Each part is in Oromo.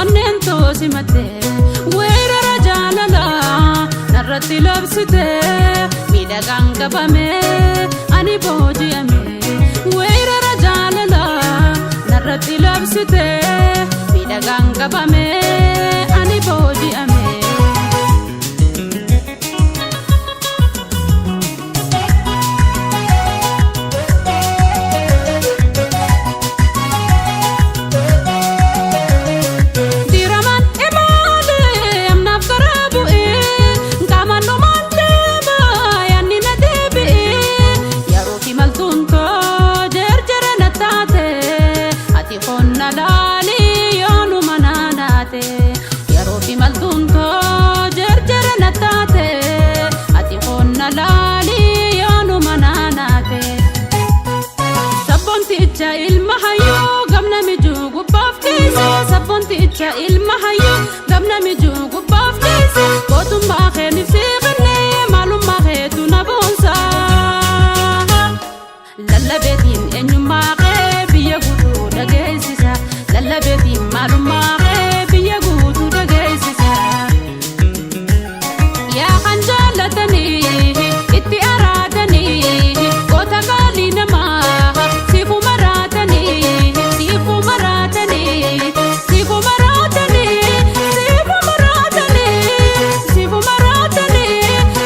Onneen too simatte weerara jaalalaa narratti labsite miidhagaan qabame ani booji'ame weerara jaalalaa narratti labsite miidhagaan qabame ani booji'ame. Diraman imaalee amnaaf karaa bu'ee qaamaan dhumaan deema yaadni na deebi'ee yeroo fi maltuun too jarjara na taate ati qonna laalii yoonuma naanaate yeroo fi maltuun too jarjara na taate ati qonna laalii yoonuma naanaate. Sabboonticha ilma hayyuu gamna mijuu gubbaaf keessa sabboonticha ilma hayyuu gamna mijuu gubbaaf keessa gootummaa keenif siiqannee maalummaa keetu na boonsa. Lallabeetiin eenyummaa kee biyya guutuu dhageessisa lallabeetiin maalummaa kee biyya guutuu dhageessisa. Yaa kan jaallatanii itti araadanii goota qaalii namaa siifuma raatanii siifuma raatanii siifuma raatanii siifuma raatanii siifuma raatanii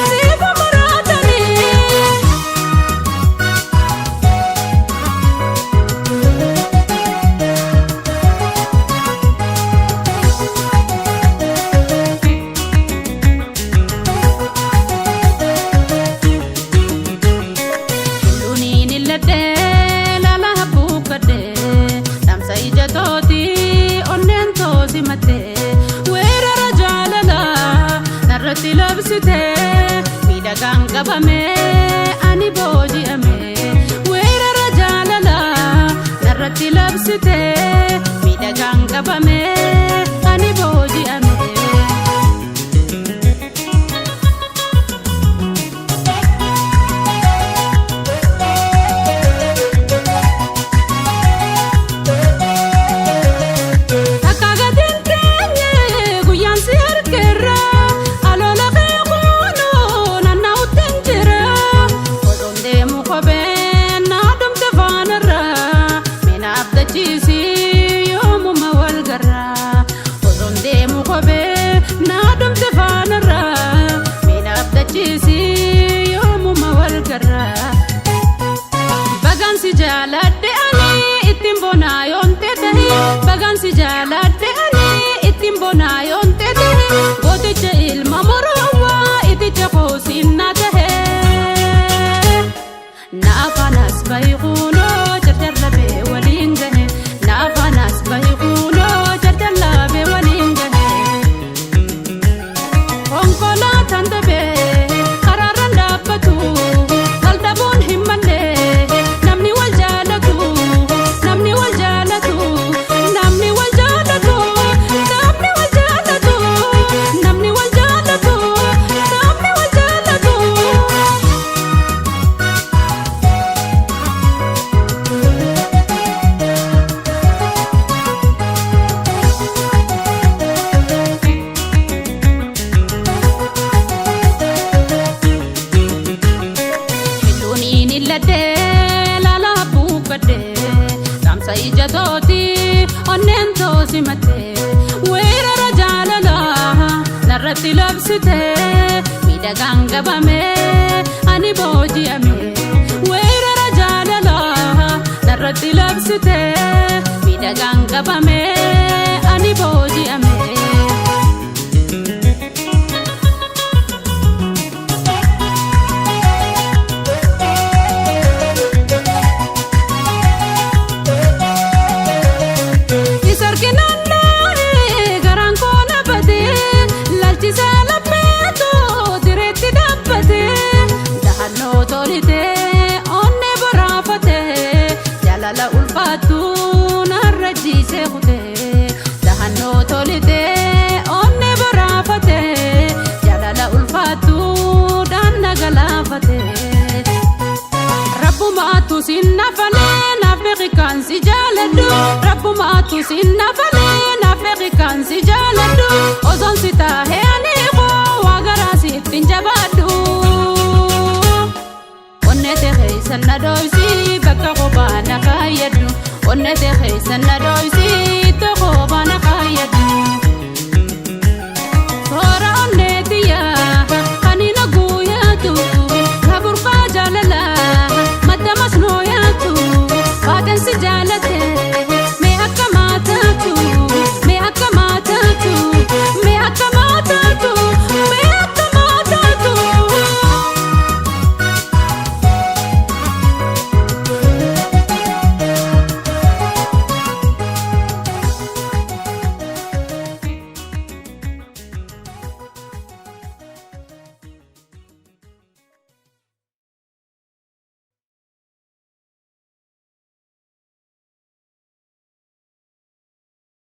siifuma raatanii. Tulluuniin illadhee laala habbuuqqadhee dhamsa ija tooti onneen toosi mattee weerara jaalalaa narratti labsitee miidhagaan qabamee ani booji'ame weerara jaalalaa narratti labsitee miidhagaan qabamee ani booji'ame. Takka gatiin teenye guyyaan si harkeerra aloola qeequunoo naanna'utti hin jira otoon deemu kopheen na dhumte faanarra mina abdachiisi yoomuma wal garra otoon deemu kophee na dhumte faanarra mina abdachiisi yoomuma wal garra. Bagansi jaaladhe ani ittiin bonaa yoonte tahe bagansi jaaladhe ani ittiin bonaa yoonte tahe gooticha ilma morowwaa iticha koosinnaa tahe. Na afaanas bahi kuunoo jarjarrabee waliin gahe na afaanas bahi kuunoo jarjarrabee waliin gahe. Konkolaataan dabee karaarraan dhaabbatu wal dhabuun hin malle namni wal jaalatu namni wal jaalatu namni wal jaalatu namni wal jaalatu namni wal jaalatu namni wal jaalatu. Tulluuniin illadhee laala habbuuqqadhee dhaamsa ija tooti onneen toosi mattee weerara jaalalaa narratti labsitee miidhagaan qabamee ani booji'ame weerara jaalalaa narratti labsitee miidhagaan qabamee ani booji'ame. Isarginaan garaan koo nabatee laalchisaa lammeetu direetti dhaabbatee dahannoo tolitee onnee boraafatee jaalala ulfaattu narra jiisee kutee dahannoo tolitee onnee boraafatee jaalala ulfaattu dhaan galaafatee. Rabbumaatu sinna falee naaf beekan si jaaladhu. Rabbumaatu sinna falee naaf beekan si Sanna dooysi.